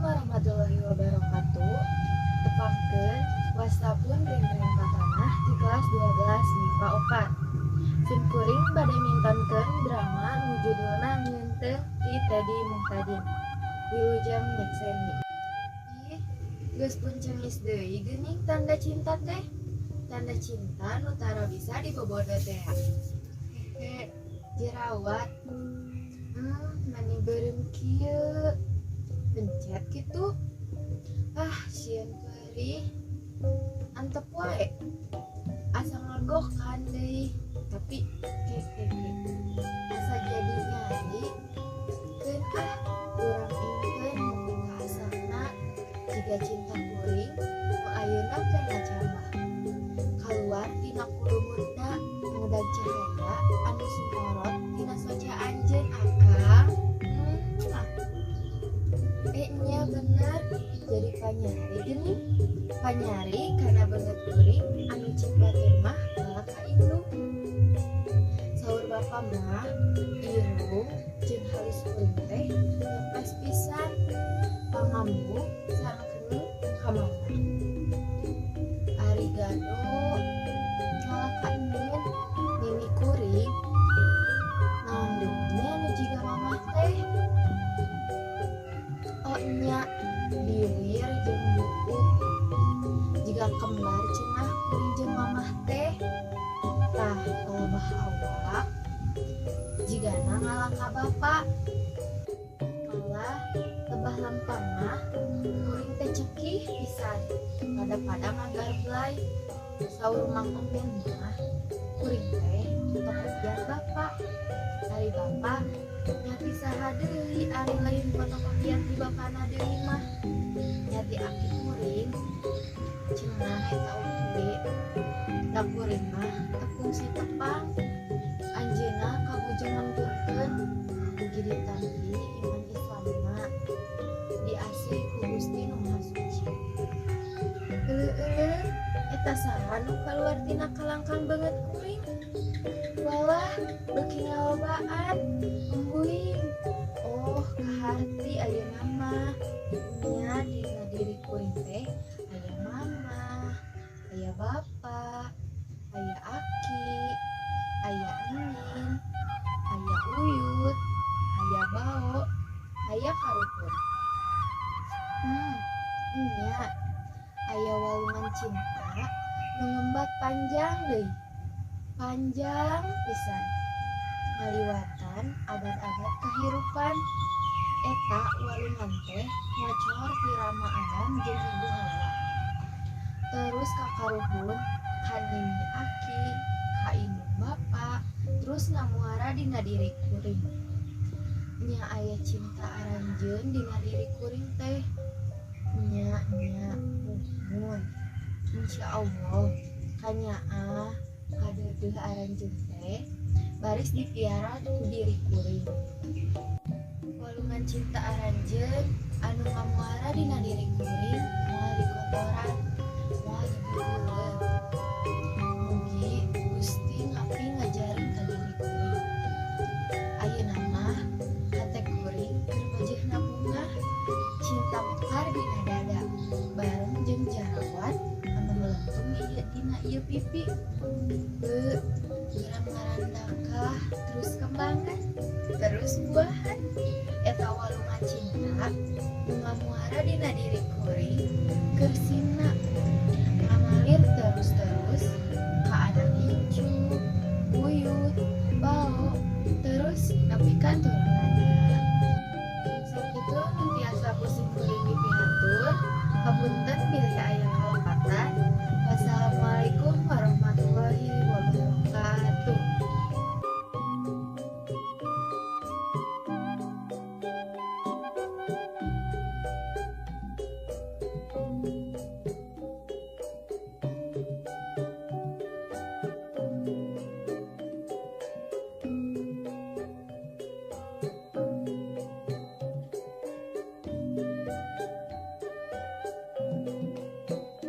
Warahmatullahi wabarakatuh. Tepangkeun, wasta pun Rinrin Patanah di kelas 12 MIPA 4. Sim kuring bade mintonkeun drama nu judulna Ngeunteung ti Teddy Muhtadin. Wilujeng nyekseni. Ih, geus pun cengis deui geuning tanda cinta teh. Tanda cinta nu tara bisa dibobodo teh. Hehe, jerawat. Mani beureum kieu. Pencet kitu. Ah, sieun perih. Antep wae. Asa ngagokan deui. Tapi ke ke ke. Asa jadi nyari. Keun ah, urang ingkeun nepi ka asalna jiga cinta kuring nu ayeuna keur ngacambah. Kaluar tina kulumutna ngudag cahaya anu sumorot tina soca anjeun, Akang. Ah. Eh, nya bener, jadi panyari geuning. Panyari kana beungeut kuring anu cik batur mah kalah ka indung. Saur bapa mah irung jeung halis kuring teh ngepes pisan, pangambung sareng kening ka mama. Ari gado ngalah ka Enin, nini kuring. Naon deui nya nu jiga mamah teh? Oh nya, biwir jeung buuk. Jiga kembar cenah kuring jeung mamah teh. Tah, palebah awak jigana ngalah ka bapa. Malah lebah lempang mah kuring teh cekih pisan. Pada-pada ngagarblay. Saur Mang Omen mah kuring teh fotokopian bapa. Ari bapa nya ti saha deui ari lain fotokopian ti bapana deui mah. Nya ti aki kuring cenah eta oge. Da kuring mah teu kungsi tepang. Anjeunna kabujeng ngemturkeun, mugi ditampi iman Islamna, diasih ku Gusti Nu Maha Suci. Euleuh-euleuh, eta saha nu kaluar tina kalangkang beungeut kuring? Walah, beuki ngalobaan. Embuing. Oh, kaharti ayeuna mah. Nya dina diri kuring teh aya mama, aya bapa, aya aki, aya enin, aya uyut, aya bao, aya karuhun. Nya aya walungan cinta nu ngembat panjang deui. Panjang pisan. Ngaliwatan abad-abad kahirupan. Eta walungan teh ngocor ti Rama Adam jeung Ibu Hawa. Terus ka karuhun, ka nini aki, ka indung bapa, terus ngamuara dina diri kuring. Nya aya cinta aranjeun dina diri kuring teh. Nya nya muhun. Insyaallah kanyaah kadeudeuh aranjeun teh baris dipiara ku diri kuring. Walungan cinta aranjeun anu ngamuara dina diri kuring moal dikotoran, moal diguguleun. Mugi Gusti ngaping ngajarin ka diri kuring. Ayeuna mah hate kuring keur mejehna bungah, cinta mekar dina dada bareng jeung jarawat anu melentung ieu dina ieu pipi.